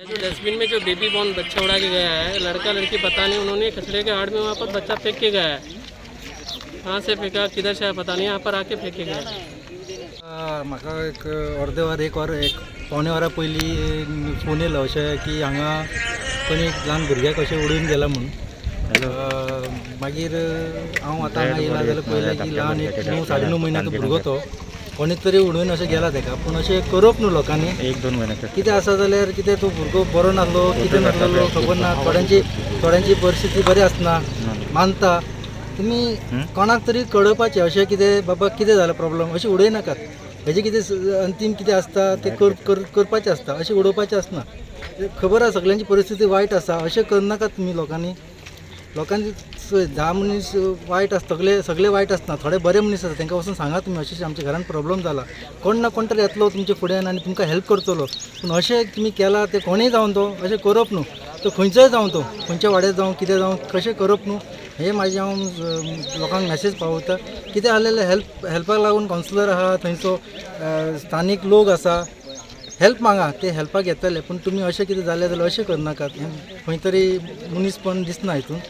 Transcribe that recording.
जो डस्टबिन में जो बेबी बॉर्न बच्चा उड़ा के गया है, लड़का लड़की पता नहीं, उन्होंने कचरे के आड़ में वहाँ पर बच्चा फेंक के गया है। कहाँ से फेंका, किधर से आया पता नहीं, यहाँ पर आके फेंके गया। म्हाका एक अर्दे वर, एक वर, एक पावणे वरां पयलीं फोन येयलो अशें की हांगा कोणी एक ल्हान भुरग्याक अशें उडोवन गेला म्हूण। मागीर हांव आतां हांगा येयला जाल्यार पळयलें की ल्हान एक 9 साडे 9 म्हयन्याचो भुरगो तो कोणी तरी उडोवन अशें गेला तेका। पूण अशें करप न्हू लोकांनी। 1-2 म्हयन्याचो कितें आसा जाल्यार कितें तो भुरगो बरो नासलो, कितें नासलो खबर ना। थोड्यांची परिस्थिती बरी आसना, मानता तुमी कोणाक तरी कळोवपाचें अशें कितें बाबा कितें जालें प्रॉब्लम, अशें उडय नाकात। हेजें कितें अंतीम कितें आसता तें करपाचें आसता, अशें उडोवपाचें आसना। खबर आसा सगल्यांची परिस्थिती वायट आसा, अशें करनाकात तुमी लोकांनी। लोकांची 10 मनीस वायट आसता, सगळे वायट आसना, थोडे बरे मनीस आसा, तांकां वचून सांगा तुमी अशें आमच्या घरान प्रॉब्लम जाला, कोण ना कोण तरी येतलो तुमच्या फुड्यान आनी तुमकां हेल्प करतलो। पूण अशें तुमी केलां तें कोणूय जावन तो अशें करप न्हू, तो खंयचोय जावन, तो खंयच्या वाड्यार जावं कितें जावं कशें करप न्हू। हे म्हाजें हांव लोकांक मॅसेज पावयता। कितें जालें हेल्पाक लागून कावन्सिलर आहा थंयचो, स्थानीक लोक आसा, हेल्प मागा, ते हेल्पाक येतले। पूण तुमी अशें कितें जालें जाल्यार अशें करनाकात, खंय तरी मनीसपण दिसना हितून।